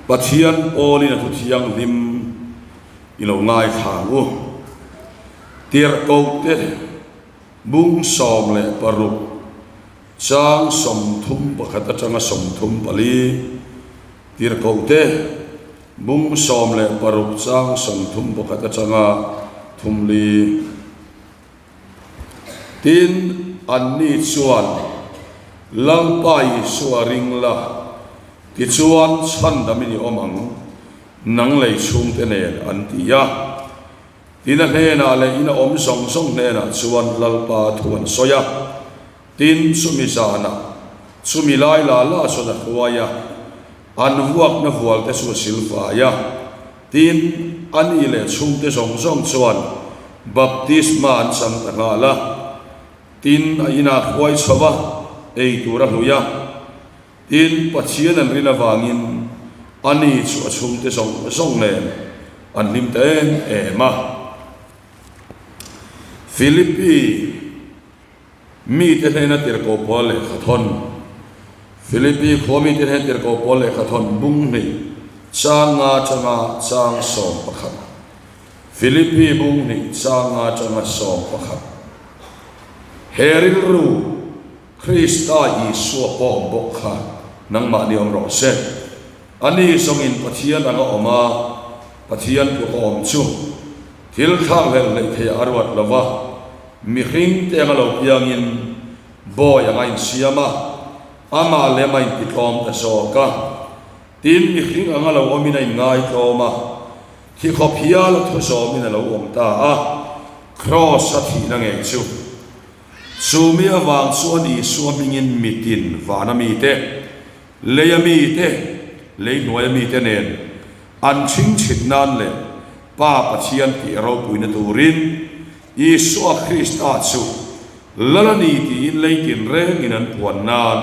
Pathian pawlin a thu thianghlim i lo ngaithla ang u. Tirhkohte bung 16 chang 31 atanga 34, Tirhkohte bung 16 chang 31 atanga thumli. Tin, anni chuan, Lalpa Isua ring la, tichuan chhandamin i awm ang, nang lei chhungte nen, an ti a. Tin, a hnenah leh ina awm zawng zawng hnenah chuan Lalpa thu an sawi a. Tin, chumi zanah, chumi lai la la chuan a hruai a, an vuakna vualte chu a silfai a. Tin, a ni leh chhungte zawng zawng chuan baptisma an chang ta nghal a. Tin, a inah hruai chho a, ei tur a hlui a. Tin, Pathian an rin avangin a ni chu a chhungte zawng zawng nen an hlim ta em em a. Philippi. Mite hnena tirhkoh pawl lehkha thawn. Philippi khua mite hnena tirhkoh pawl lehkha thawn bung hnih chang nga atanga chang 11. Philippi bung hnih chang nga atanga 11. He rilru Krista Isua pawh bawk kha nangmahni awm rawh se. Ani zawngin Pathian anga awm a, Pathian tluk a awm chu thil thlakhlelh hleih theih a ruat lo va. Mihring te anga lo piangin bawi anga insiam a, amah lem a intitlawm ta zawk a. Tin, mihring anga lo awmin a inngaitlawm a, thi khawp hial a thu zawmin a lo awm ta a, Kraws a thihna ngei chu. Chu mi avang chuan Isua hmingin mitin vana mite, leia mite, lei hnuaia mite nen an chhingchhit nan leh Pa Pathian tih ropuina turin Isua Krista chu Lal a ni tiin lei tinrengin an puan nan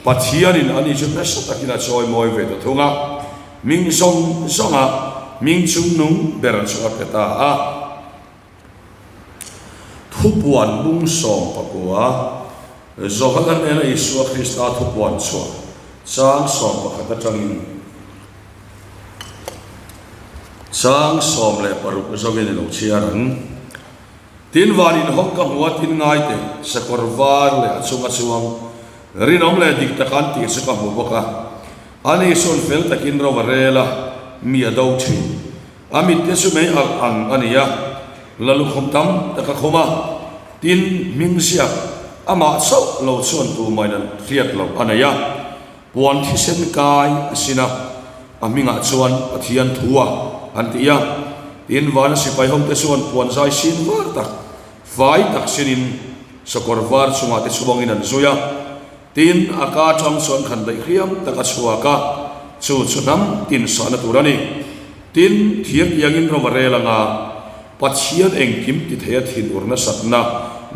Pathianin ani chu nasa takin a chawimawi ve ta thung a, hming zawng zawnga hming chungnung ber chu a pe ta a. Thupuan bung 19, Johana hnena Isua Krista thupuan chhuah chang 11 atangin Chang 16 zawin i lo chhiar ang. Tin van inhawng ka hmu a, tin ngai teh, sakawr var leh a chunga chuang rinawm leh dik taka an tih chu ka hmu bawk a. Ani sawn fel takin ro a rel a, mi a do thin. A mitte chu mei alh ang a ni a, la lukhum tam tak a khum a, tin hming ziak amah chauh lo chuan tumahin an hriat loh a nei a. Puan thisen kai a sin a, a hmingah chuan Pathian thu a an ti a. Tin, vana sipai hote chuan puan zai sin var tak, fai tak sinin sakawr var chungah te chhuangin an zui a. Tin, a ka atang chuan khan daih hriam tak a chhuak a, chu chu hnam tin sahna tur a ni. Tin, thir tiangin ro a rel anga Pathian engkim ti theia thinur nasatna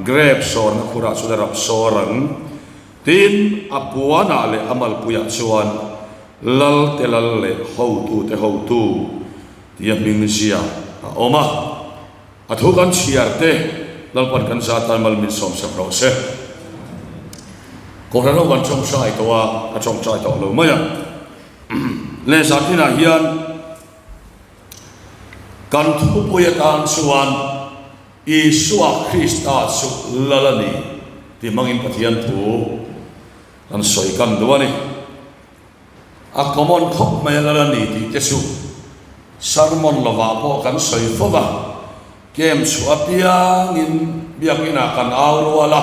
grep sawrna khurah chuan a rap sawr ang. Tin, a puanah leh a malpuiah chuan Lal te lal leh hotu te hotu tia hming zia a awm a. A thu kan chhiar te Lalpan kan za tan mal min sawmsak rawh se. Kohhran ho kan tawngtai tawh a, ka tawngtai tawh lo mai a. Lehzat inah hian kan thupui atan chuan Isua Krista chu Lal a ni tih hmangin Pathian thu kan sawi kan duh a ni. A common khawp mai a Lal a ni tih te chu sermon lovah pawh kan sawi fo va, camp chhuah apiangin biakinah kan au rual a,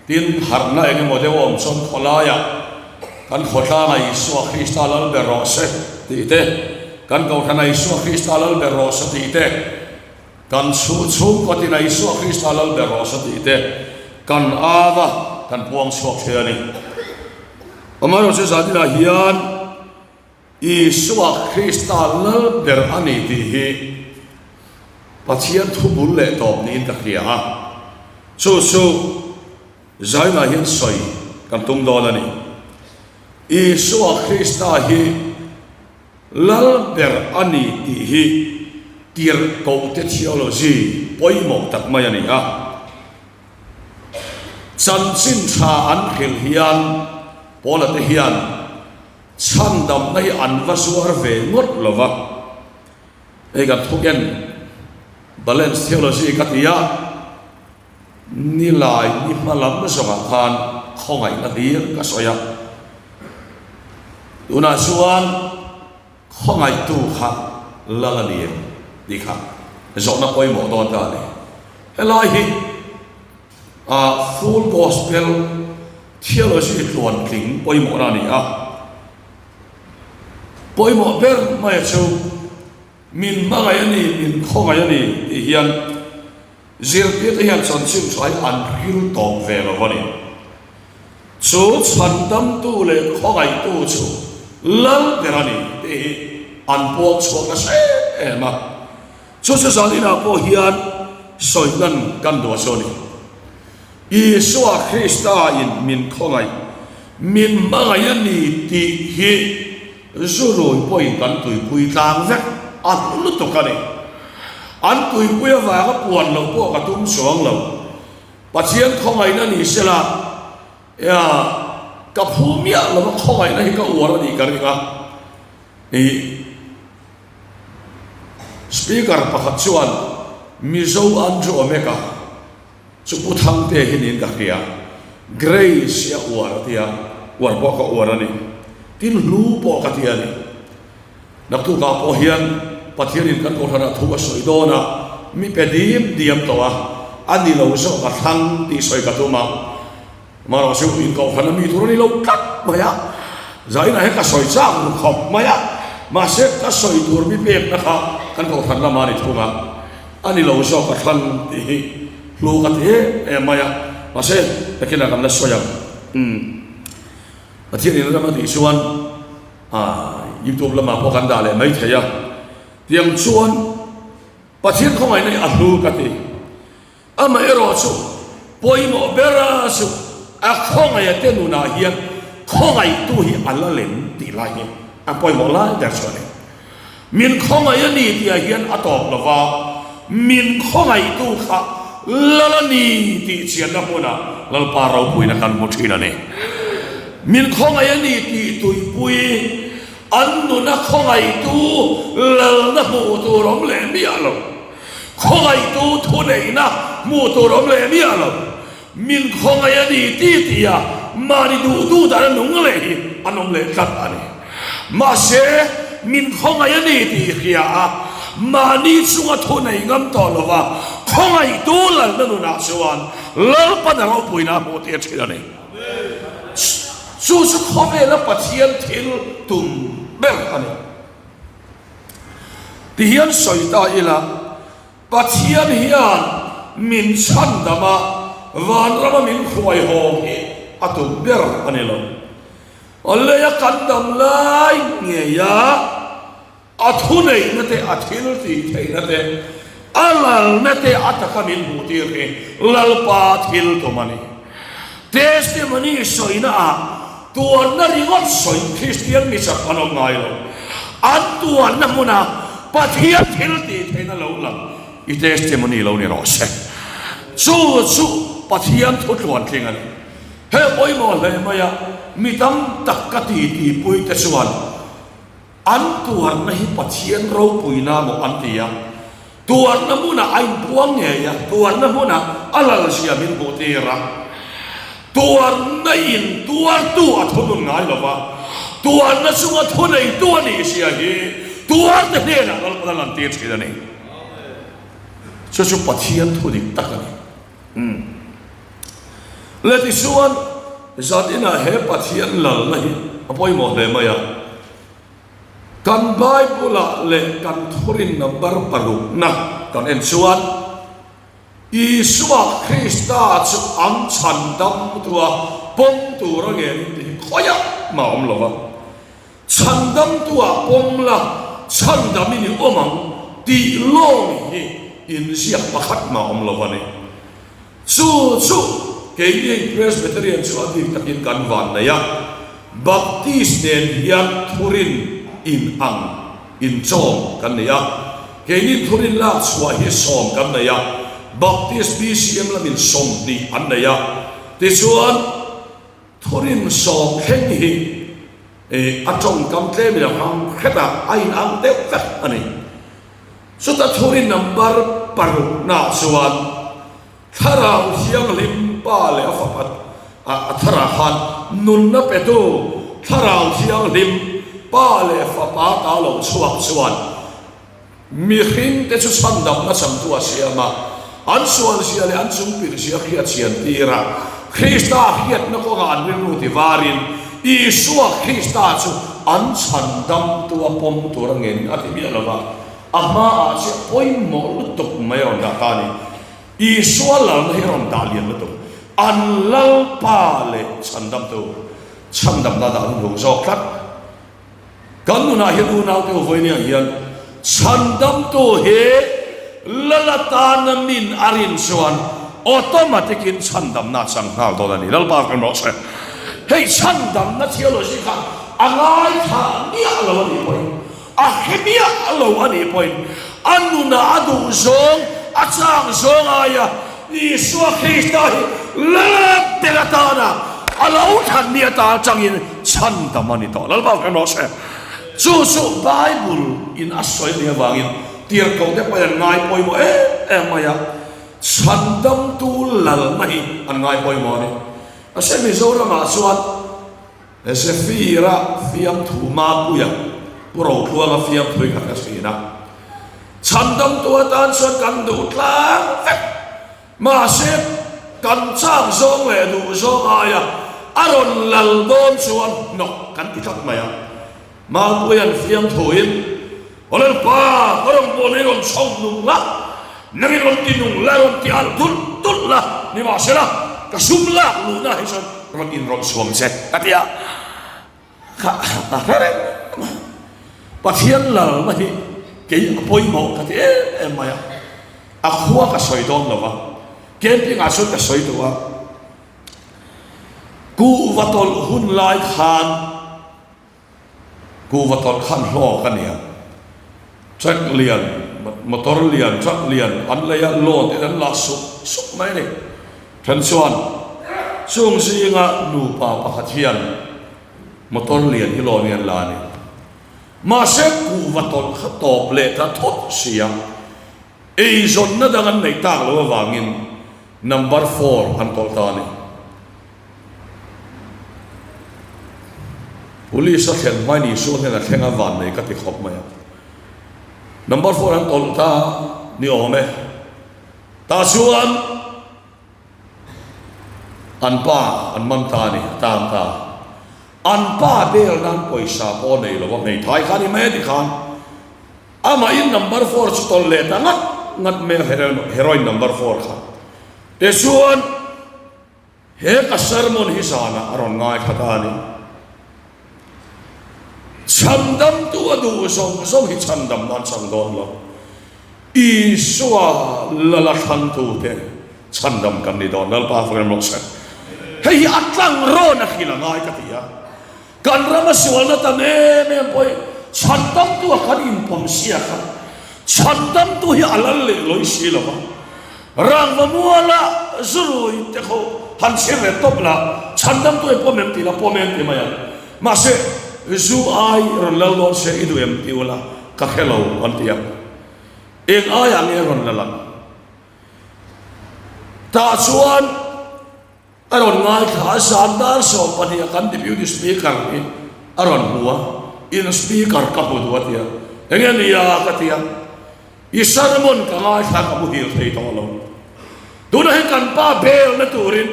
tin harhna eng emaw deuh a awm chuan khawlaiah kan khawtlangah Isua Krista Lal ber rawh se tih te, kan kohhranah Isua Krista Lal ber rawh se tih te, Kan chhuh chhungkaw tina Isua Krista lal ber rawh se tih te kan au a, kan puang chhuak thei a ni. Amaherawhchu zaninah hian Isua Krista lal ber a ni tih hi Pathian thu bul leh tawp niin ka hria a, chu chu zaninah hian sawi kan tum dawn a ni. Isua Krista hi Lal ber a ni tih hi tirhkohte theology pawimawh tak mai a ni a. Chanchin tha an hrilh hian Paula te hian. Chhandamna hi an va zuar ve ngawt lo va, hei kan thuken Balance Theology ka ti a, nilai ni hma lam zawngah khan khawngaihna hlir ka sawi a, tunah chuan khawngaihtu kha lal a ni em tih kha zawhna pawimawh dawn ta a ni. Helai hi a full gospel theology tluantling pawimawhna a ni a. Pawimawh ber mai chu min hmangaih a ni, min khawngaih a ni tih hian zirtirte hian chanchin tha hi an ril tawp ve lo a ni. Chu chhandamtu leh khawngaihtu chu lal ber a ni tih hi an puang chhuak nasa em em a. Chu chu zan inah pawh hian sawi lan kan duh a chu a ni. Isua Krista in min khawngaih, min hmangaih a ni tih hi zu rui pawhin kan tuipui tlang vek a hlu lutuk a ni. An tuipui avanga puan loh pawh ka tum chuang lo. Pathian khawngaihna ni sela, ea ka phu miah lova khawngaihna hi ka uar a nih ka ring a. Ih. Speaker pakhat chuan Mizo Andrew Omeka chu Pu Thangte hi niin ka hria, Grace hi a uar a tia, uar pawh ka uar a ni, tin hlu pawh ka ti a ni. Naktukah pawh hian Pathianin kan kohhranah thu a sawi dawn a, mi pe dim diam tawh a, a ni lo zawk a thlang tih sawi ka tum a. Amaherawh chu inkohhran a mi tur a ni lo tlat mai a, zainah hian ka sawi chak ru khawp mai a, mahse ka sawi tur mi pekna kha kan kohhran lama a ni thung a, a ni lo zawk a thlan tih hi hlu ka ti em em mai a, mahse nakinah kan la sawi ang. Umm Pathian in ram a tih chuan YouTube lamah pawh kan dah leh mai thei a, tiang chuan Pathian khawngaihna hi a hlu ka ti. Amaherawhchu, pawimawh bera chu a khawngaih te nunah hian khawngaihtu hi a la lem tih lai hi a pawimawh lai ber chu a ni. Min khawngaih a ni tihah hian a tawp lo va, min khawngaihtu kha lal a ni tih chianna hmunah Lalpa ropuina kan hmu thin a ni. Min khawngaih a ni tih tuipui an nuna khawngaihtu lalna hmuh tur awm leh miah lo. Khawngaihtu thuneihna hmuh tur awm leh miah lo. Min khawngaih a ni ti ti a, mahni duh duh dan a nung leh hi an awm leh tlat a ni. Mahse, min khawngaih a ni tih hria a, mahni chunga thunei ngam tawh lo va, khawngaihtu lalna nunah chuan Lalpan a ropuina a hmuh tir thin a ni. Chu chu khawvela Pathian thil tum ber a ni. Tihian sawi ta ila, Pathian hian min chhandam a, vanrama min hruai haw hi a tum ber a ni lo. Leia kan dam lai ngeia a thuneihna te, a thil tih theihna te, a lalna te a taka min hmuh tir hi Lalpa thil tum a ni. Testimony sawina ah tuarna ringawt sawi Kristian mi chak an awm ngai lo. An tuarna hmuna Pathian thil tih theihna lo lang i testimony lo ni rawh se. Chu chu Pathian thu tluantling a ni. He pawimawh hle maia mi tam tak ka ti tihpui te chuan An tuarna hi Pathian ropuina maw an ti a, tuarna hmunah a inpuang ngei a, tuarna hmunah a lalzia min hmuh tir a, tuarna in tuartu a thunun ngai lo va, tuarna chunga thuneitu a nih zia hi tuarte hnenah Lalpan a lantir thin a ni. Chu chu Pathian thu dik tak a ni. Umm. Le tichuan zan inah he Pathian lalna hi a pawimawh hle mai a. Kan Bible-ah leh kan thurin number parukna kan en chuan Isua Krista chu an chhandam tua pawm tur a ngen tih hi khawiah mah a awm lo va. Chhandamtua pawm la, chhandamin i awm ang tih lawng hi inziak pakhat mah awm lo a ni. Chu chu keini Presbyterian chu a bik takin kan van nei a, Baptist nen hian thurin in ang inchawm kan nei a, keini thurin lak chhuah hi sawm kan nei a, Baptist BCM lamin 20 an nei a, tichuan thurin sawm thleng hi. A tawngkam tlem in a hmang hret a, a inang deuh vek a ni. Chuta thurin number paruknaah chuan Thlarau Thianghlim Pa leh a Fapa a tharah khan nunna petu Thlarau Thianghlim Pa leh Fapa ta lo chhuak chuan mihringte chu chhandamna changtu a siam a, an sualzia leh an chungpilhzia hriat chian tir a, Krista hriatna kawngah an rilru ti varin Isua Krista chu an chhandamtu a pawm tur a ngen a ti miah lo va, a hmaah chiah pawimawh lutuk mai a rawn dah ta a ni. Isua lalna hi a rawn dah lian lutuk. An Lalpa leh chhandamtu chhandamna dah hun hlung zawk tlat. Kan nunah hian unaute u vawinia hian chhandamtu hi Lal atana min a rin chuan automatic in chhandamna a chang nghal dawn a ni. Lalpa kan rawh se. Hei chhandamna theology kha a ngaithla miah lo a nih pawhin, a hre miah lo a nih pawhin a nunah a duh zawng, a chang zawng aia Isua Krista hi Lal ber atana a lo thlan ni ata atangin chhandam a ni tawh. Lalpa kan rawh se. Chu chu Bible in a sawi a nih avangin tirhkohte pawhin an ngai pawimawh em em mai a, chhandamtu lalna hi an ngai pawimawh a ni. Mahse Mizoramah chuan Zephyr-a fiamthu Mapuia Pu Rotluanga fiamthu hi ka hre thin a. Chhandamtu atan chuan kan duh tlang vek. Mahse, kan chak zawng leh duh zawng aia a rawn lal dawn chuan hnawk kan ti tlat mai a. Mapuia'n fiamthuin, Aw Lalpa, ka rawn pawn i rawn chho nung la, nang i rawn ti nung la, rawn ti alh dulh dulh la, nimahsela, ka sum lak luhna hi chuan rawn inrawlh chhuang che, a ti a. Ka a hre reng a, Pathian lalna hi kei a pawimawh ka ti em em mai a, a khua ka sawi dawn lo va, camping ah chuan ka sawi duh a, kuhva tawlh hun lai khan kuhva tawlh khan hlawk a ni a, truck lian motor lian truck lian an lei a load in an la sup sup mai a ni. Then chuan chung zinga nupa pakhat hian motor lian hi lawn in an la a ni. Mahse kuhva tawlh kha tawp leh ta thawt si a, eizawnna dang an neih tak loh avangin number four an tawlh ta a ni. Police a thlen hmain Isua hnen a thleng a vannei ka ti khawp mai a. Number four an tawlh ta ni awm e. Tah chuan an pa an man ta a ni, a tang ta. An pa bel nan pawisa pawh a nei lo a, hmeithai kha a ni mai a ti khan. Amahin number four chu tawlh leh ta ngat ngat mai a, heroin number four kha. Tichuan. He ka sermon hi zanah a rawn ngaithla ta a ni. Chhandamtu a duh zawng zawng hi chhandam nan chang dawn lo. Isua lala thlangtute chhandam kan ni dawn. Lalpa fak rawh se. Hei hi a tlang rawn a hril a ngai ka ti a. Kan rama sualna tam em em pawh hi chhandamtu a kan inpawm siak a. Chhandamtu hi a lal leh lawi si lo va. Rangva muala zurui te kho han chhir ve tawp la, chhandamtu hi pawm em tih la pawm em ti mai ang. Mahse, zu ai rawn lal dawn se i duh em ti ula, ka hre lo an ti ang. Eng aiah nge rawn lal ang? Tah chuan a rawn ngaithla a, zan dar 12 a kan Deputy Speaker hi a rawn hmu a, in Speaker ka hmu duh a ti a, enge nia ka ti a. I sermon ka ngaithla ka muhil thei tawh lo. Tunah hian kan pa belna turin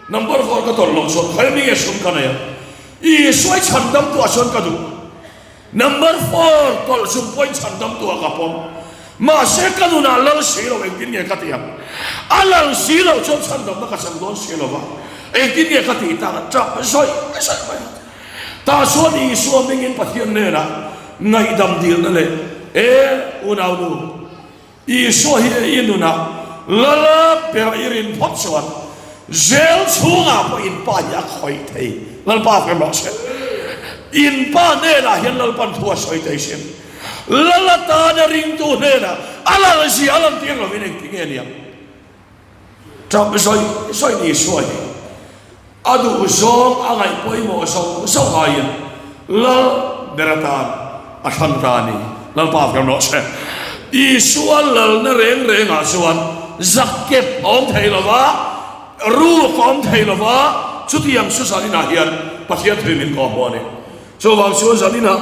number four ka tawlh loh chuan khawi mi nge sum ka nei a? Isua i chhandam tuah chuan ka duh. Number four tawlh chung pawhin chhandam tuah ka pawm. Mahse ka nunah lal si lo engtin nge ka tih ang? A lal si loh chuan chhandamna ka chang dawn si lo va, engtin nge ka tih tak a? Tap zawih zawih mai a. Tah chuan Isua hmingin Pathian hnenah ngaihdam dilna leh, E unaunu, Isua hi i nunah lala ber i rin phawt chuan zel chhungah pawh in pa hi a khawih thei. Lalpa fem rawh se. In pa hnenah hian Lalpan thu a sawi thei sin. Lal atana ringtu hnenah a lal zia a lantir lovin engtinge niang? Tap zawih zawih Isua hi a duh zawng a ngaih pawimawh zawng zawng aiin. Lal ber atan a thlang ta a ni. Lalpa ber rawh se. Isua lalna reng rengah chuan zakkep a awm thei lo va, ruk a awm thei lo va, chutiang chu zaninah hian Pathian thil min kawhhmuh a ni. Chuvang chuan zaninah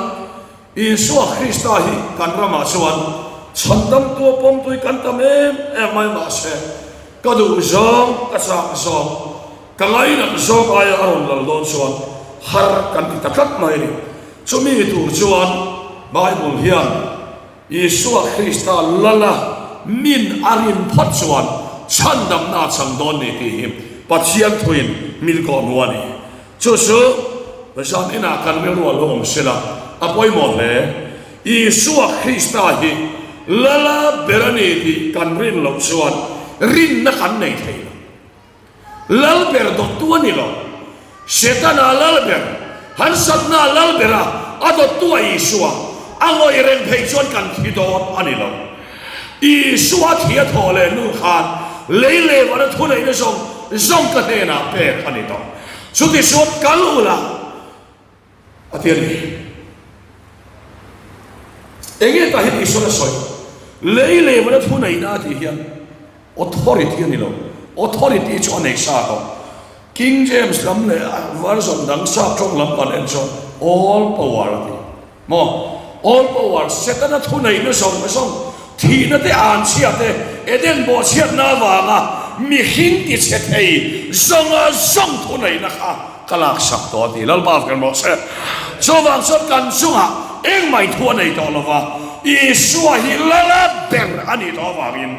Isua Krista hi kan ramah chuan chhandamtu a pawmtui kan tam em em mai mahse ka duh zawng, ka chak zawng, ka ngainat zawng aia a rawn lal dawn chuan har kan ti ta tlat mai a ni. Chumi tur chuan Bible hian Isua Krista lala min a rin phawt chuan chhandamna a chang dawn ni tih hi Pathian thuin min kawhhmuh a ni. Chu chu zan inah kan rilru a lo awm sela a pawimawh hle. Isua Krista hi Lala ber a ni tih kan rin loh chuan rinna kan nei thei lo. Lal ber dawttu a ni lo. Setana lal ber, harsatna lal bera a dawttu a Isua a ngawih reng phei chuan kan thi dawn a ni lo. Isua thi a thawh leh hnu khan lei leh vana thuneihna zawng zawng ka hnenah pek a ni tawh. Chuti chuan kal ula a ti a ni. Enge tah hian Isuan a sawi? Lei leh vana thuneihna a tih hian authority a ni lo. Authority chu a nei sa tawh. King James lam leh version dang sap tawng lam kan en chuan all power a ti. Maw? All power, Setana thuneihna zawng zawng, thihna te, anchhia te, Eden bawhchhiatna avanga mihring tichhe thei zawnga zawng thuneihna kha ka laksak tawh a ti. Lalpa kan rawh se. Chuvang chuan kan chungah engmah thu a nei tawh lova, Isua hi Lala ber a nih tawh avangin,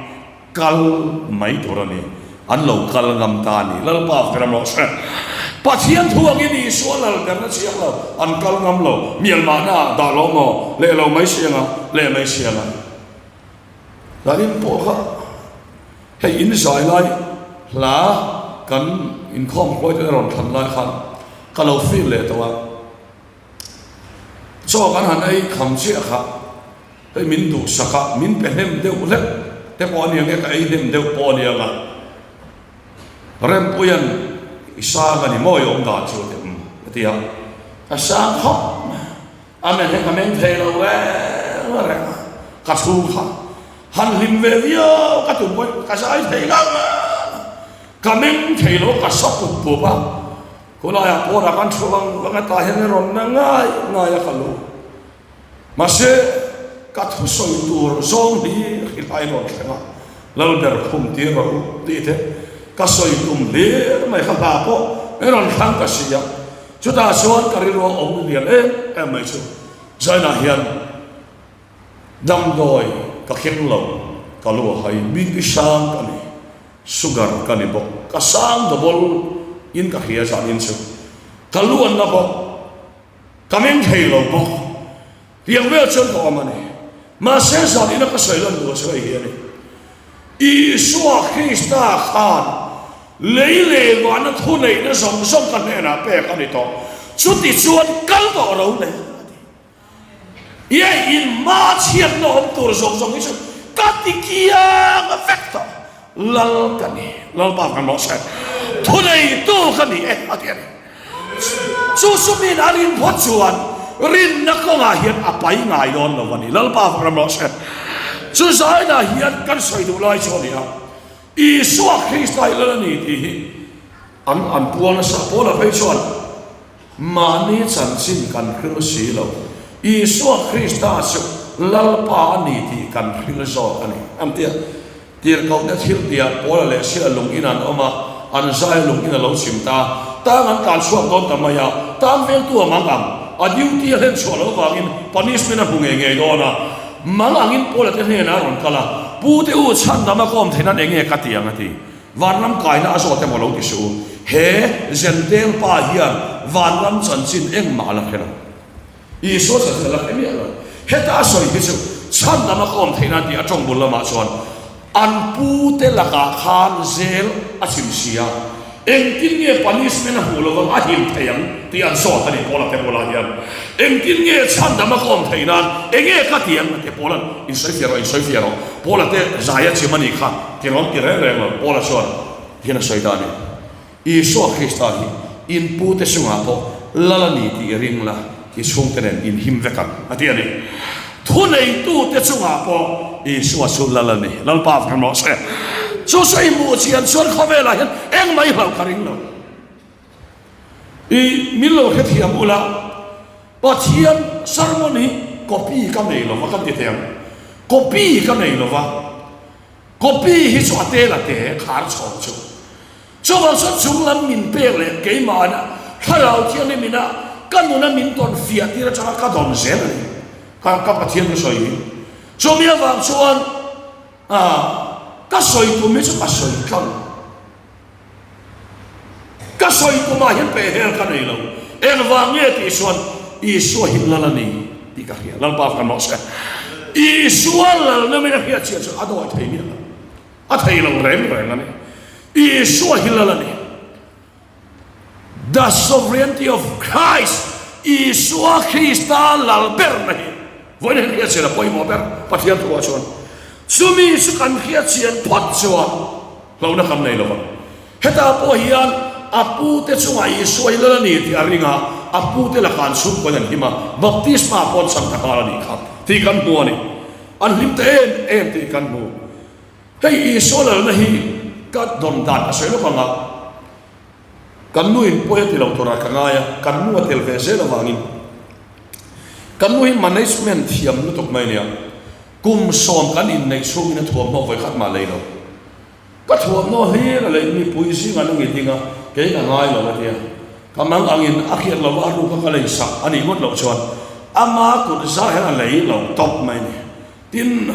Kal mai tur a ni. An lo kal ngam ta a ni. Lalpa ka ram rawh se. Pathian thu angin Isua lal berna chiang lo. An kal ngam lo. Mialmahna ah dah lo maw? Leh lo mai si anga, leh mai si anga. Lalin pawh kha hei in zai lai hla kan inkhawm hruai te rawn thlan lai khan ka lo feel leh tawh a. Chaw kan han ei kham chiah kha. Hei min duhsak a, min pe hnem deuh hlek te pawh a ni ang e, ka ei hnem deuh pawh a ni ang a. Rempuia'n i sang a ni maw i awm dan chu a ti umm a ti a, ka sang khawp mai a, amen hei ka meng thei lo reng reng a, ka chhung kha han hlim ve viau ka tum pawhin ka zai thei ngang a, ka meng thei lo ka sa pup pup a, khulaiah pawnah kan thu vang vang a tah hian a rawn na ngai ngai a ka lu. Mahse, ka thusawi tur zawng hi hrilhai rawn thleng a, Lalber khum tir rawh u tih te ka sawi tum hlir mai kha hla pawh min rawn thlang ta si a, chutah chuan ka rilru a awm lian em em mai chu Zainah hian damdawi ka keng lo, ka lu a hai, BP sang ka ni, sugar ka ni bawk, ka sang double in ka hria zanin chu ka lu an la bawk. Ka meng thei lo bawk. Tiang vel chuan ka awm a ni. Mahse zan ina ka sawi lan duh chu hei hi a ni. Isua Krista khan lei leh vana thuneihna zawng zawng ka hnenah pek a ni tawh. Chuti chuan kal tawh ro le a ti. Ye in hma chhiatna awm tur zawng zawng hi chu ka ti kiang vek tawh. Lal ka ni, Lalpa kan rawh se, thuneitu ka ni e a ti a ni. Chu sumin a rin phawt chuan rinna kawngah hian a pai ngai dawn lo a ni. Lalpa fak ram rawh se. Chu zainah hian kan sawi duh lai chu a ni a, Isua Krista hi Lal a ni tih hi an an puang nasa. Paula phei chuan mahni chanchin kan hril si lo, Isua Krista chu Lalpa a ni tih kan hril zawk a ni an ti a. Tirhkohte thil tihah Paula leh Sila lung in an awm a, an zai lung in a lo chim ta. Tang an tlan chhuak dawn ta mai a, tang veltu a mang ang. A duty a hlen chhuah loh vangin punishment a hmu ngei ngei dawn a. Mang angin Paula te hnenah a rawn kal a, Pu te u, chhandam a ka awm theih nan enge ka ti ang a ti. Vanram kaina a zawt emaw lo ti suh u. He Zenteng pa hian vanram chanchin engmah a la hre lo. Isua chanchin a la hre miah lo. Heta a sawi hi chu chhandam a ka awm theih nan tih a tawng bul lamah chuan an pute lakah khan zel a chim si a, engtin nge punishment a hmuh lovang a him thei ang tih an zawt a ni Paula te bulah hian. Engtin nge chhandam a ka awm theih nan enge ka ti ang a ti Paula'n insawi fiah rawh insawi fiah rawh Paula te zai a chim a nih kha ti rawn ti reng reng lo Paula chuan hian a sawi ta a ni. Isua Krista hi in pute chungah pawh lal a ni tih i ring la. I chhungte nen in him vek ang, a ti a ni. Thuneitute chungah pawh Isua chu lal a ni. Lalpa vang rawh se. Chu chu i hmuh chian chuan khawvelah hian engmah i hlauh ka ring lo. I min lo hrethiam ula, Pathian sermon hi copy ka nei lova kan ti thei ang. Copy ka nei lova. Copy hi chu a tel a te khar chhawm chu. Chuvang chuan chung lam min pek leh keimah Thlarau Thianghlim ina ka nuna min tawn fiah tir atanga ka dawn zel a ni. Ka ka Pathian ka sawi hi. Chumi avang chuan ka sawi tum hi chu ka sawi tlang. Ka sawi tumah hian pehhel ka nei lo. Engvang nge tih chuan Isua hi lal a ni tih ka hria. Lalpa kan rawh se. Isua lalna min a hriat chiah chu a dawi thei miah lo. A thei lo reng reng a ni. Isua hi lal a ni. The sovereignty of Christ, Isua Krista lal berna hi vawiin hian hriat chian a pawimawh ber Pathian thuah chuan. Chumi chu kan hriat chian phawt chuan Hlauhna kan nei lo va. Hetah pawh hian a pute chungah Isua hi lal a ni tih a ring a, a pute lakah an chhungkawn an him a, baptisma pawh an chang ta nghal a nih kha tih kan hmu a ni. An hlim ta em em tih kan hmu. Hei Isua lalna hi ka dawn dan ka sawi lawk ang a, kan nuin pawi a ti lo turah ka ngai a, kan nu a tel ve zel avangin kan nu hi management thiam lutuk mai nia. Kum sawm kan inneih chhungin a thuamhnaw vawi khat mah lei lo. Ka thuamhnaw hlir a lei mipui zingah an ngi ding a, kei ka ngai lo a tia. Ka mang angin a hriat lo va a ruk a ka lei sak a nih ngawt loh chuan ama kut zar hian a lei lo tawp mai a ni. Tin,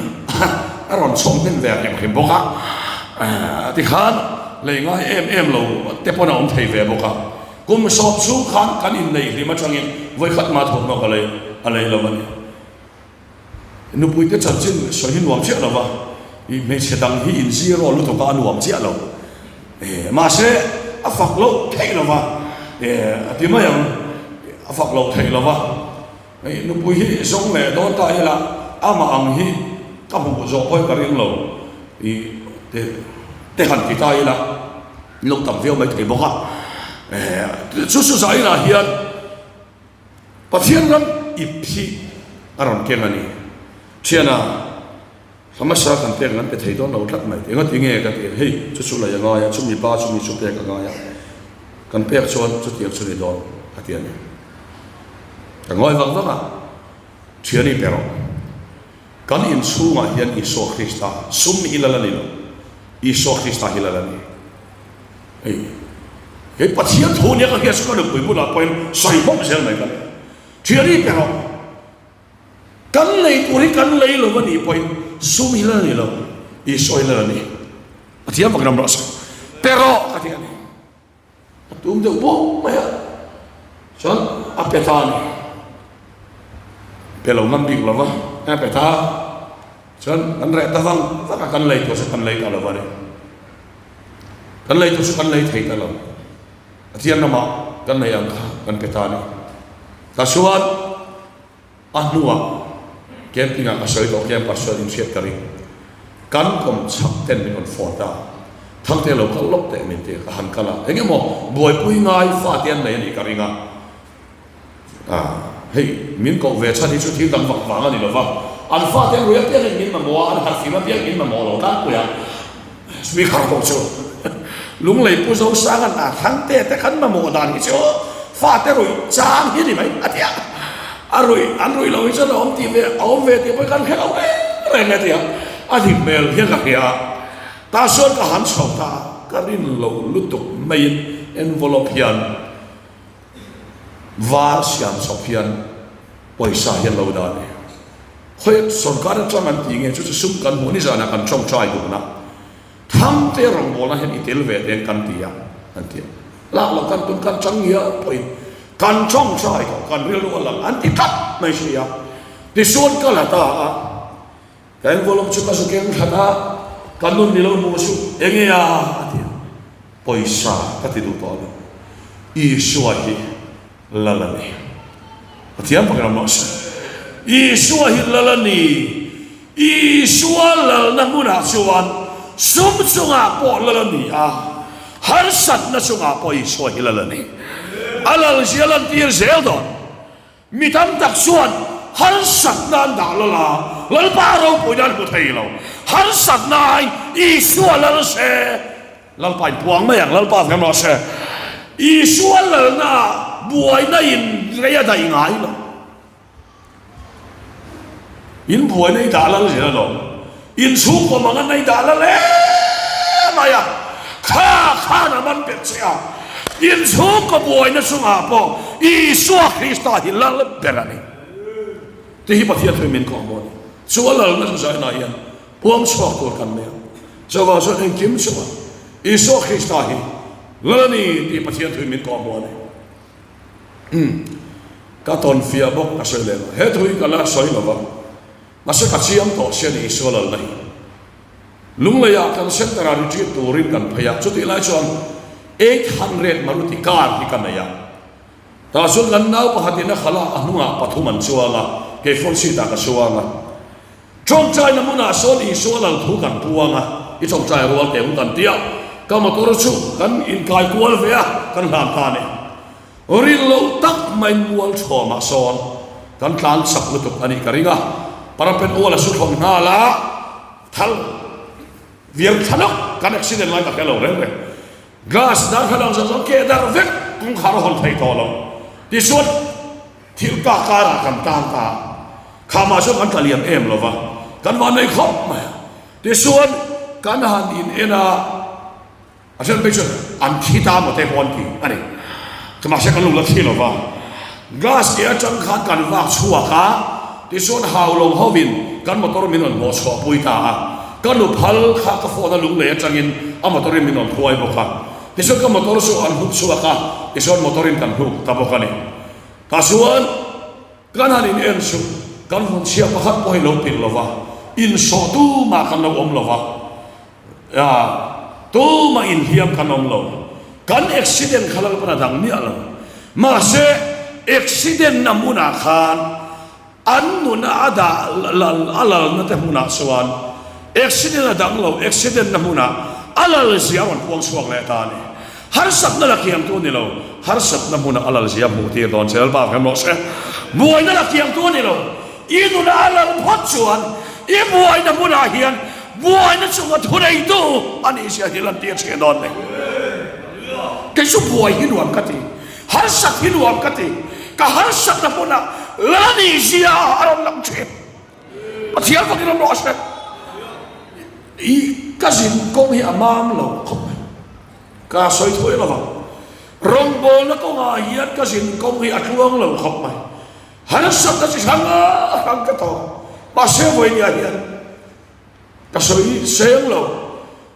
a rawn chhawm hnem ve hrim hrim bawk a, tikhan lei ngai em em lo te pawn a awm thei ve bawk a. Kum sawm chhung khan kan inneih hlim atangin vawi khat mah thuamhnaw ka lei a lei lo a ni. Nupuite chanchin sawi hi nuam chiah lo va, i hmeichhe dang hi in zero lutuk a, a nuam chiah lo. Mahse, a fak loh theih lo va, a ti mai ang, a fak loh theih lo va. Nupui hi zawng leh dawn ta ila, amah ang hi ka hmuh zawh pawhin ka ring lo, i te han ti ta ila, lo tam viau mai thei bawk a. Chu chu zainah hian. Pathian ram ip hi a rawn keng a ni. Thiana, thla hmasa kan pek an pe thei dawn lo tlat mai. Engati nge ka ti a, hei chu chu lei a ngai a, chumi pa chumi chu pek a ngai a, kan pek chuan chutiang chu ni dawn a ti a ni. Ka ngawi vang vang a, Thiani pe rawh. Kan inchhungah hian Isua Krista sum hi lal a ni lo, Isua Krista hi lal a ni. Hei, hei Pathian thu nia ka hriat chu ka nupui bulah pawhin sawi hmawk zel mai ka ni. Thiani pe rawh, kan lei tur hi kan lei lo a nih pawhin sum hi lal a ni lo, Isua hi lal a ni. Pathian fak ram rawh se. Pe rawh ka ti a ni. A tum deuh bawk mai a, chuan a pe ta a ni. Pe lo ngam bik lo va, a pe ta. Chuan kan reh ta vang vang a, kan lei tur chu kan lei ta lo va ni. Kan lei tur chu kan lei thei ta lo. Pathian ramah kan lei ang kha kan pe ta a ni. Tah chuan A hnuah camping ah ka sawi tawh camper chuan in hriat ka ring. Kan kawm chhak ten min rawn phone ta. Thangte lo kal lawk teh min ti a, ka han kal a. Eng emaw buaipui ngai fate an nei a nih ka ring a. Ah hei min koh ve chhan hi chu thil dang vak vang a ni lo va. An fate an rui apiangin min mamawh a, an harhfim apiang min mamawh lo tlangpui a. Speaker pawh chu Lunglei Pu Zosanga'n a Thangte te kan mamawh dan hi chu fate ruih chang hi ni mai a ti a, a ruih an ruih loh hi chuan a awm tih ve a awm ve tih pawh hi kan hre lo reng reng a ti a, a hlim hmel hian ka hria a, tah chuan ka han chho ta a, ka rin lo lutuk maiin envelope hian var siam chawp hian pawisa hi an lo dah a ni. Khawi sorkar atang an tih nge chu chu sum kan hmuh nizanah kan tawngtai duhna Thangte rawngbawlna hian i tel ve teng kan ti a an ti a. Lak loh kan tum kan chang ngial pawhin kan tawngtai tawh kan rilru a lang an ti tlat mai si a. Tichuan ka la ta a, ka envelope chu ka zu keng that a, ka nun ni lo hmuh suh enge a a ti a. Pawisa ka ti duh tawh lo. Isua hi lal a ni. Pathian pakhat ram rawh se. Isua hi lal a ni. Isua lalna hmunah chuan sum chungah pawh lal a ni a, harsatna chungah pawh Isua hi lal a ni. A lal zia lantir zel dawn. Mi tam tak chuan harsatna an dah lal a, Lalpa ropuina an hmu thei lo. Harsatna ai Isua lal se, Lalpa in puang mai ang, Lalpa veng rawh se. Isua lalna ah buaina in rei a daih ngai lo. In buaina i dah lal zel alawm. In chhungkaw mang an ei dah lal em mai a, kha khan a man bet che a. In chhungkaw buaina chungah pawh Isua Krista hi lal ber a ni. Tih hi Pathian thuin min kawh maw ni. Chu a lalna chu zainah hian puang chhuak tur kan nei a. Chuvang chuan engkim chungah Isua Krista hi lal a ni tih Pathian thuin min kawh maw ni. Umm, ka tawn fiah bawk ka sawi leh lo. He thu hi ka la sawi lo va, mahse ka chiang tawh sia ni Isua lalna hi. Lungleiah kan center ah retreat turin kan phei a, chutih lai chuan 800 Maruti car hi ka nei a. Tah chuan kan nau pakhatin a khalh a, a hnungah pathum an chuang a, kei front seat ah ka chuang a. Tawngtaina hmunah sawn Isua lal thu kan puang a, i tawngtai rual teh u kan ti a, ka motor chu kan inkai kual ve a, kan hlan ta a ni. Rin loh tak maiin mual thawmah sawn kan tlan chak lutuk a nih ka ring a, parapet ual a su thlawm nghal a, thal vial thla lawk kan accident lai ka hre lo reng reng. Glass darthlalang zawng zawng keh darh vek kawngkhar a hawn thei tawh lo. Tichuan. Thil ka karah kan tan ta a, khamah chuan kan tla liam em lo va, kan van nei khawp mai a. Tichuan kan han in en a, a then phei chuan an thi ta maw te pawh an ti a ni. Mahse kan lo la thi lo va, glass ke atang khan kan vak chhuak a, tichuan hau lo hovin kan motor min rawn hnawh chhuah pui ta a, ka nu phal kha ka phone a lunglei atangin a motor in min rawn hruai bawk a, tichuan ka motor chu an hnuk chhuak a, tichuan motor in kan hnuk ta bawk a ni. Tah chuan kan han in en chu kan hun chhia pakhat pawh hi lo pilh lo va, insawh tumah kan lo awm lo va, tumah inhliam kan awm lo. Kan accident kha Lalpan a dang miah lo. Mahse accident na hmunah khan An nuna a dah lal a lalna te hmunah chuan accident a dang lo, accident na hmunah a lal zia a rawn puang chhuak leh ta a ni. Harsatna la kiangtu a ni lo, harsatna hmunah a lal zia hmuh tir dawn che Lalpa kan rawh se. Buaina la kiangtu a ni lo, i nuna a lal phawt chuan i buaina hmunah hian buaina chunga thuneitu a nih zia hi lantir thin dawn a ni. Kei chu buai hi nuam ka ti. Harsat hi nuam ka ti. Ka harsatna hmunah Lani zia a rawn lang thin. Pathian fakin rawn rawh se. I ka zin kawng hi a mam lo khawp mai. Ka sawi thawi lo vang. Rawngbawlna kawngah hian ka zin kawng hi a tluang lo khawp mai. Harsatna chi hrang hrang ka tawk. Mahse vawinia hian Ka sawi seng lo.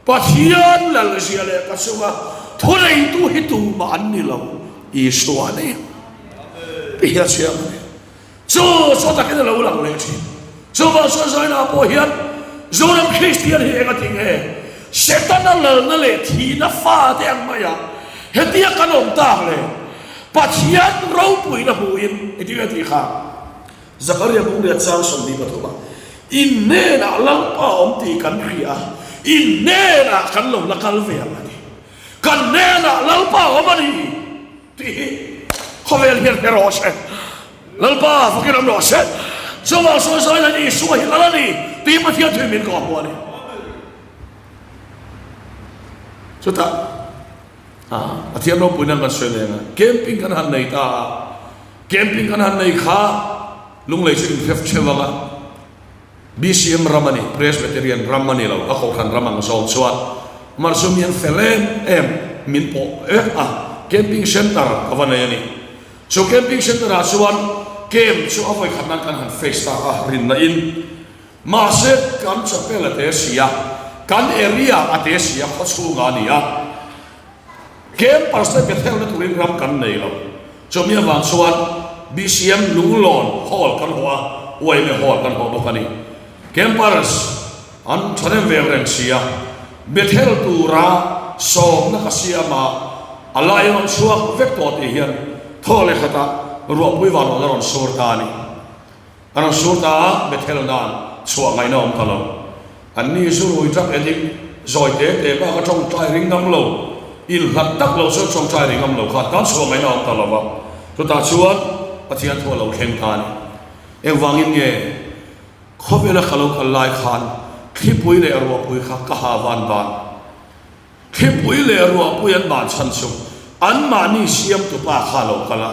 Pathian lalzia leh ka chunga thuneitu hi tumah an ni lo, Isua a ni. Tih hi a chiang a ni. Chu chu takin a lo lang leh thin. Chuvang chuan Zaina pawh hian Zoram Kristian hi eng a ti nge? Setana lalna leh thihna fate ang maia hetia kan awm tak le Pathian ropuina hmuhin engtin nge tih kha? Zakaria Bungriat chang 23 ah, In hnenah Lalpa awm tih kan hria a, in hnenah kan lo la kal ve ang a ti. Kan hnenah Lalpa awm a ni tih hi khawvel hian hre rawh se. Lalpa fakin awm rawh se. Chuvang sawi sawi hian Isua hi lal a ni tih Pathian thuin min kawh hmu a ni. Chutah Pathian ropuina kan sawi leng a, camping kan han nei ta a. Camping kan han nei kha Lunglei chu inhref theuh ang a, BCM ram a ni, Presbyterian ram a ni lo, a kohhran ram ang zawng chuan mar chu mi an fel em em min pawh vek a, camping centre ka va nei a ni. Chu camping centre ah chuan camp chu a vawikhat nan kan han face ta a rinna in, mahse kan chapel a te si a, kan area a te si a, khawchhungah a ni a. Campers te Bethel-na turin ram kan nei lo. Chumi avang chuan BCM Lunglawn Hall kan hawh a, YMA Hall kan hawh bawk a ni. Campers an thahnem ve reng si a, Bethel tura sawmna ka siam a, a lai rawn chhuak vek tawh tih hian thaw leh khatah ruahpui vanrawn a rawn sur ta a ni. A rawn sur ta a, Bethel nan chhuah ngaihna awm ta lo. An ni zu rui ṭak edik zawi te te bak a ṭawngṭai ring ngam lo, inhlat tak lo chuan ṭawngṭai ring ngam lo kha tan chhuah ngaihna awm ta lo va. Chutah chuan. Pathian thu a lo thleng ta a ni. Engvangin nge khawvela ka lo kal lai khan thlipui leh ruahpui kha ka ha van ban? Thlipui leh ruahpui an ban chhan chu anmahni siamtupa kha a lo kal a,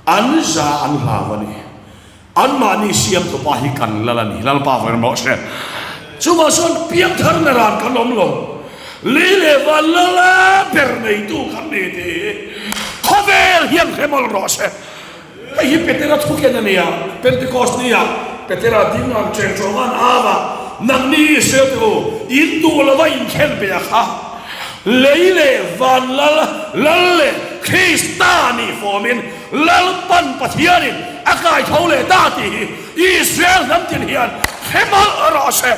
an za an hlau a ni. Anmahni siamtupa hi kan lal a ni, Lalpa vawi rawh se. Chuvang chuan piangthar na ran kan awm lo, lei leh van lala ber neitu kan ni tih hi khawvel hian hre mawlh rawh se. Hei hi Petera thuken a ni a, Pentecost nia Petera ding ang cheng chawng an au a, Nangni Israel te u, in duh lova in thlen pe a kha, lei leh van lal, lal leh Krista nih fawmin Lalpan Pathianin a kai tho leh ta tih hi Israel hnam tin hian hre mawlh rawh se.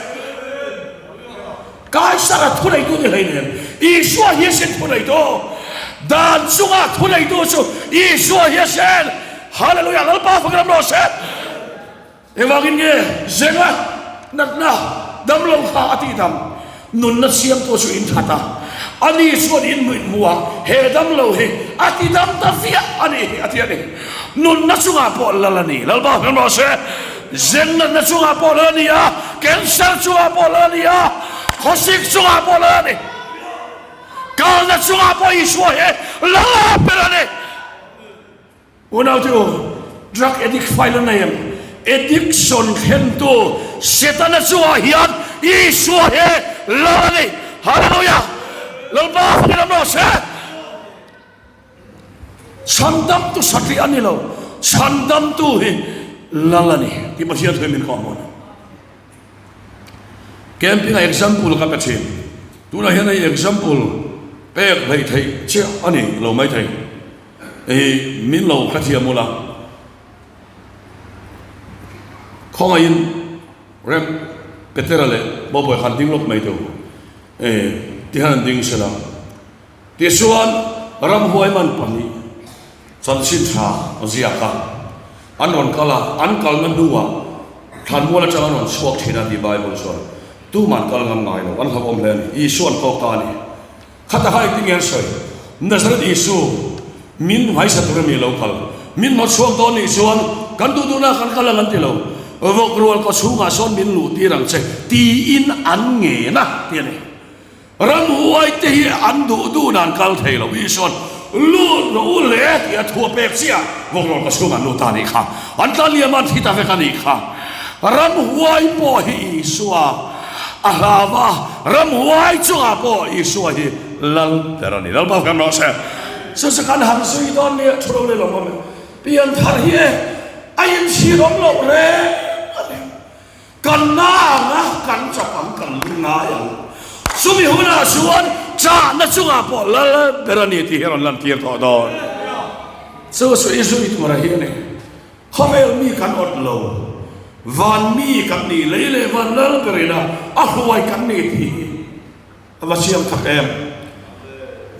Kaisara thuneitu ni hleinem, Isua hi a sin thuneitu. Dan chunga thuneitu chu Isua hi a sin. Hallelujah, Lalpa fak ram rawh se. Engvangin nge zenga natna damlo kha a tihdam? Nunna siamtu chu in that a, ani chuan in hmuih hmuh a, he damlo hi a tidam ta viah a nih hi a ti a ni. Nunna chungah pawh lal a ni. Lalpa hmel rawh se. Zen natna chungah pawh lal a ni a, cancer chungah pawh lal a ni a, khawsik chungah pawh lal a ni. Kalna chungah pawh Isua hi lal a ber a ni. Unaute u, drug addict file a nei em? Addiction thlentu Setana chungah hian Isua hi lal a ni. Hallelujah! Lalpa fakin awm rawh se. Chhandamtu satliah a ni lo, chhandamtu hi lal a ni tih Pathian thu in min kawhhmuh a ni. Camping ah example ka pe thin. Tunah hian hei example pek hleih theih chiah a ni lo maithei. Hei min lo hrethiam ula. Khawngaihin Rem Petera leh Bawbawi khan ding lawk mai teh u. Tihian an ding sela. Tichuan, ramhuai man pahnih chanchin tha ziak a, an rawn kal a, an kalna hnuah thlanmual atang an rawn chhuak thin a tih Bible chuan tuman kal ngam ngai lo, an hlauhawm hle a ni. Isua an kawk ta a ni. Khata kha engtin nge an sawi? Nazareth Isu, min hmaisa tur ami lo kal, min hnawt chhuak dawn nih chuan kan duh duhna kan kal ang an ti lo. Vawk rual kaw chhungah sawn min luh tir ang che tiin an ngen a ti a ni. Ramhuai te hi an duh duh nan kal thei lo Isuan lut rawh u le tih a thu a pek chiah vawk rawn ka chhung an lut ta nih kha an tla liam an thi ta vek a nih kha Ramhuai pawh hi Isua a hlau a Ramhuai chungah pawh Isua hi lal ber a ni Lalpa kan rawh se chu chu kan han zui dawn nia thu lo leh lawm awm e Pianthar hi e a inchhir awm loh reng a ni. Kan na ang a, kan chap ang, kan lu ngai ang. Chumi hunah chuan chahna chungah pawh lal ber a ni tih hi a rawn lantir tawh dawn. Chu chu i zui tur a hi a ni. Khawvel mi kan awt lo, van mi kan ni, lei leh van lal berin a a hruai kan ni tih hi a va chiang tak em.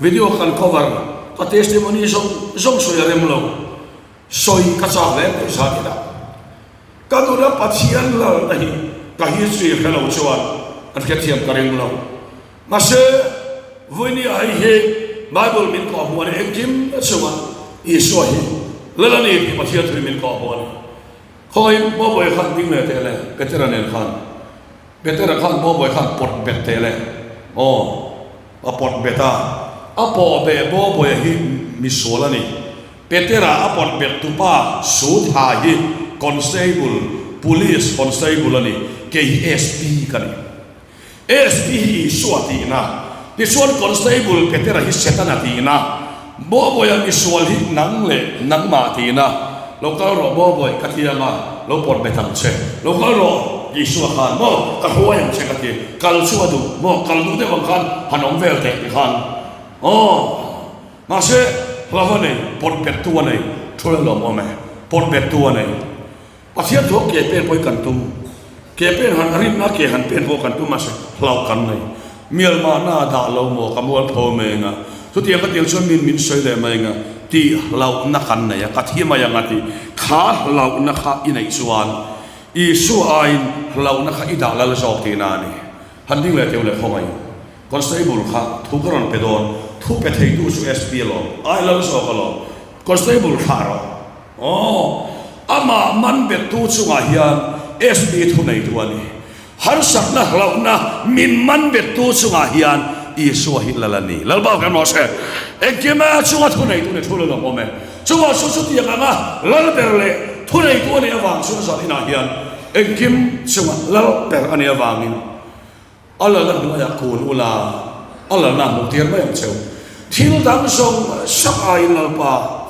Video kan cover, ka testimony zawng zawng sawi a rem lo. Sawi ka chak hle mai zan inah. Ka nuna Pathian lalna hi ka history hre lo chuan an hrethiam ka ring lo. Mahse, vawinia hei hi Bible min kawhhmuh a ni, engkim chunga Isua hi lal a ni tih Pathian thu hi min kawhhmuh a ni. Khawiin Bawbawi khan ding leh teh le, Petera nen khan. Petera khan Bawbawi khan pawt bet teh le. Aw, a pawt bet a. A pawh beh Bawbawia hi misual a ni. Petera a pawt bet tupa Sutha hi Constable, Police Constable a ni, kei hi SP ka ni. SP hi Isua tihna, tichuan Constable Petera hi Setana tihna, Bawbawia misual hi nang leh nangmah tihna, lo kal rawh Bawbawi ka ti anga lo pawt bet ang che, lo kal rawh Isua khan maw ka hruai ang che ka ti, kal chu a duh maw, kal duh deuh ang khan han awm vel teh tikhan aw. Mahse, hlauh a nei, pawt bettu a nei, thu la lawm awm e, pawt bettu a nei. Pathian thu a ke pen pawh hi kan tum, ke pen han rinna ke han pen pawh kan tum mahse hlauh kan nei. Mial mahna a dah lo maw ka mual tho mai anga, chutiang ka tiang chuan min min sawi leh mai anga tih hlauhna kan nei a, ka thi mai anga tih kha hlauhna kha i neih chuan Isua aiin hlauhna kha i dah lal zawk tihna a ni. Han ding leh teu leh khawngaih. Constable kha thu ka rawn pe dawn, thu pe theitu chu SP alawm, ai lal zawk alawm, Constable thlah rawh. Aw, amah man bettu chungah hian SP thuneitu a ni. Harsatna hlauhna min man bettu chungah hian Isua hi lal a ni. Lalpa kan rawh se. Engkima chunga thuneitu ni thu lal awm awm e. Chungah chu chutiang anga lal ber leh thuneitu a nih avang chuan zan inah hian engkim chunga lal ber a nih avangin A lalna hnuaiah kun ula, a lalna hmuh tir mai ang cheu. Thil dang zawng sak aiin Lalpa,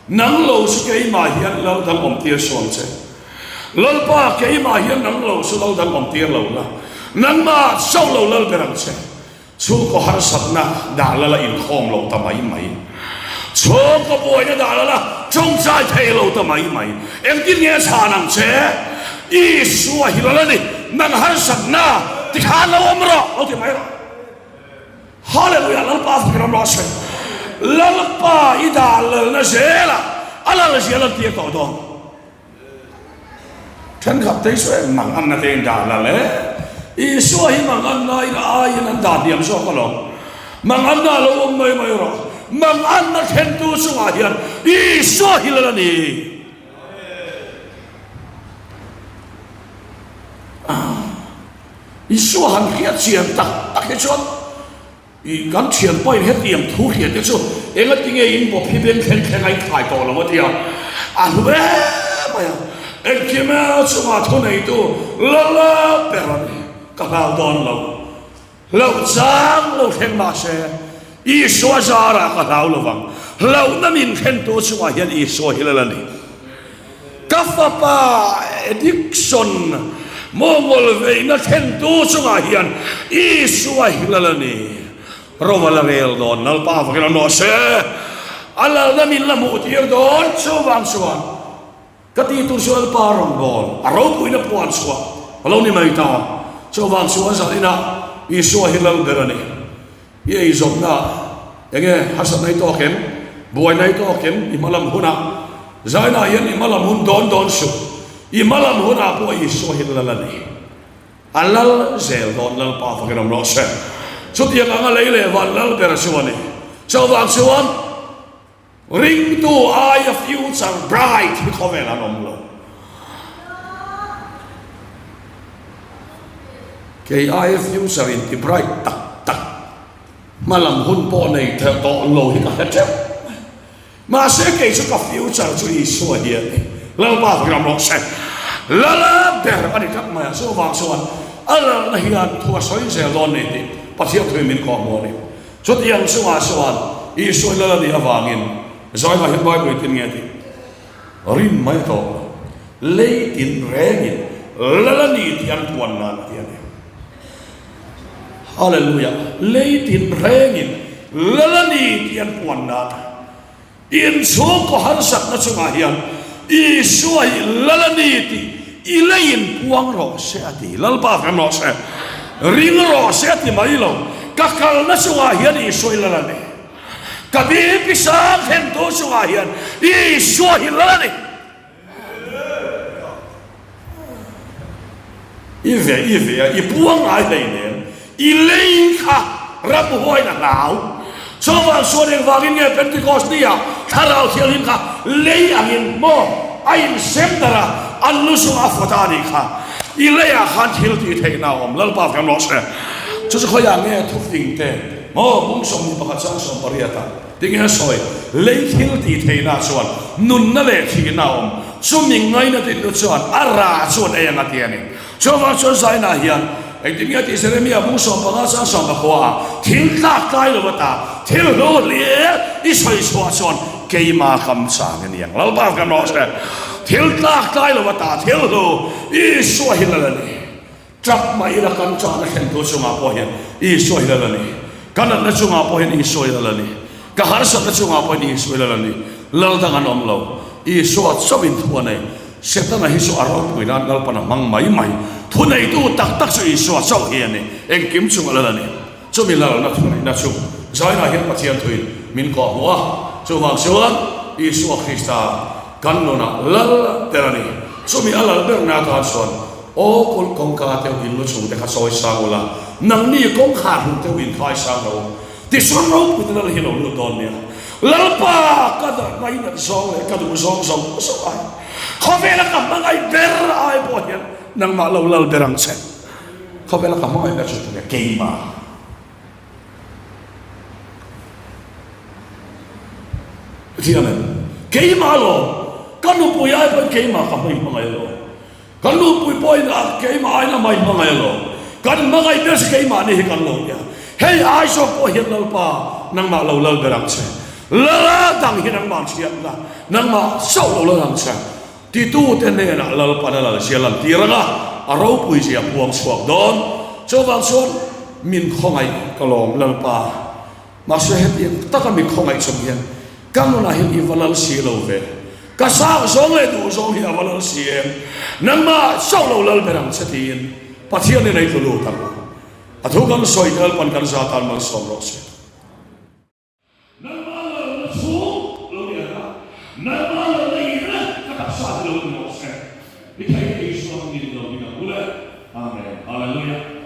nang lo chu keimah hian lal dang awm tir suh ang che. Lalpa, keimah hian nang lo chu lal dang awm tir lo la, nangmah chauh lo lal ber ang che. Chhungkaw harsatna dah lala inkhawm lo ta mai mai. Chhungkaw buaina dah lala tawngtai thei lo ta mai mai. Engtin nge a chhan ang che? Isua hi lal a ni, nang harsatna tikhan lo awm rawh, lo ti mai rawh. Hallelujah, Lalpa fakin awm rawh se. Lalpa i dah lalna zela a lal zia lan tir tawh dawn. Thenkhat te hi chu eng mang anna te in dah lal e. Isua hi mang anna in a aiin an dah hniam zawk alawm. Mang anna lo awm mai mai rawh. Mang anna thlentu chungah hian Isua hi lal a ni. Isua han hriat chian tak tak hi chuan I kan thianpa in hetiang thu hriat te chu engati nge in bawp hi beng thleng thleng a in thlai tawh lo a tia a hlu em mai a, engkim e chungah thu neitu lala ber a ni, ka hlau dawn lo, hlauh chang lo thleng mahse Isua zarah ka hlau lo vang, hlauhna min thlentu chungah hian Isua hi lal a ni. Ka fapa addiction mawngawlh veihna thlentu chungah hian Isua hi lal a ni. Rova la rel dawn Lalpa vakin a nawh se. A lalna min la hmuh tir dawn chuvang chuan ka ti tur chu Lalpa rawngbâwl a ropuina puan chhuah a lo ni mai ta. Chuvang chuan zaninah Isua hi lal ber a ni. I eizawnna enge harsatna i tawk em? Buaina i tawk em? I hmalam hunah Zainah hian i hmalam hun dawn dawn suh. I hmalam hunah pawh Isua hi lal a ni. A lal zel dawn Lalpa fakin awm rawh se. Chutiang anga lei leh van lal ber chu a ni. Chuvang chuan Ringtu aia future bright hi khawvel an awm lo. Kei aia future in ti bright tak tak hmalam hun pawh nei thelh tawh lo hi ka hre teuh mai. Mahse kei chu ka future chu Isua hi a ni. Lalpa fakin awm rawh se. Lala ber a ni tlat mai a, chuvang chuan a lalna hian thu a sawi zel dawn ni tih Pathian thuin min kawhhmuh a ni. Chutiang chungah chuan Isua lal a nih avangin Zainah hian Bible tin nge tih rin mai tawh lo. Lei tin rengin lal a ni tih an puan nan a ti a ni. Hallelujah! Lei tin rengin lal a ni tih an puan nan. Inchhungkaw harsatna chungah hian Isua hi lal a ni tih i leiin puang rawh se a ti. Lalpa kan rawh se. Ring rawh se a ti mai lo. Ka kalna chungah hian Isua hi lal a ni. Ka bipi sang thlentu chungah hian Isua hi lal a ni. I ve i ve a, i puang ngai hleinem, i lei kha ramhuaiin a hlau. Chuvang chuan engvangin nge Pentecost ni ah Thlarau Thianghlim kha lei angin maw a insem darh a, an lu chungah a fawt a nih kha. I leiah khan thil tih theihna a awm, Lalpa kan rawh se. Chu chu khawiah nge thufing te maw bung 21 chang 18 ah. Tinge a sawi? Lei thil tih theihna chuan nunna leh thihna a awm. Chumi ngaina tihnu chuan a rah chuan ei ang a ti a ni. Chuvang chuan Zaina hian engtin nge a tih Jeremia bung 15 chang 19 ah thil tlak tlai lo ata thil hlu hlir i sawi chhuah chuan keima kam chang a ni ang. Lalpa kan rawh se. Thil tlak tlai lo ata thil hlu Isua hi lal a ni. Tap mah ila kan chahna thlentu chungah pawh hian Isua hi lal a ni. Ka natna chungah pawh hian Isua hi lal a ni. Ka harsatna chungah pawh hian Isua hi lal a ni. Lal dang an awm lo. Isua chauhin thu a nei. Setana hi chu a ropui nan Lalpan a hmang mai mai. Thuneitu tak tak chu Isua chauh hi a ni. Engkim chungah lal a ni. Chumi lalna thuneihna chu Zainah hian Pathian thuin min kawhhmuh a, chuvang chuan Isua Krista kan nunah lal ber a ni. Chumi a lal berna atan chuan aw kulh kawngka teuh in lu chungte kha sawi sang ula, nangni kawngkhar hlun teuh in khai sang lo. Tichuan ropuite lal hi lo lut dawn nia. Lalpa ka ngainat zawng leh ka duh zawng zawng zawng ai khawvela ka hmangaih ber ai pawh hian nangmah lo lal ber ang che. Khawvela ka hmangaih ber chu tunge? Keimah. Thiam em? Keimah alawm. Ka nupui ai pawhin keimah ka hmei hmangaih alawm. Ka nupui pawhin a keimah aiin a hmai hmangaih alawm. Kan hmangaih ber chu keimah ni hi kan lo nia. Hei ai zawk pawh hian Lalpa nangmah lo lal ber ang che. Lala dang hi nangmah thiatna, nangmah chauh lo lal ang che. Titute hnenah Lalpan a lalzia lantir ang a, a ropuizia a puang chhuak dawn. Chuvang chuan min khawngaih ka lawm Lalpa. Mahse hetiang taka mi khawngaih chung hian ka nunah hian i va lal si lo ve. Ka sang zawng leh duh zawng hi a va lal si em. Nangmah chauh lo lal ber ang che tiin Pathianin a i tlu lut ang. A thu kan sawi te Lalpan kan za tan malsawm rawh se. Nangmah lalna chhung lo ni ang a, nangmah lalna i reng ka taksa hi lo ni rawh se. I theih theih Isua hmingin lo ding ang u le. Amen. Hallelujah.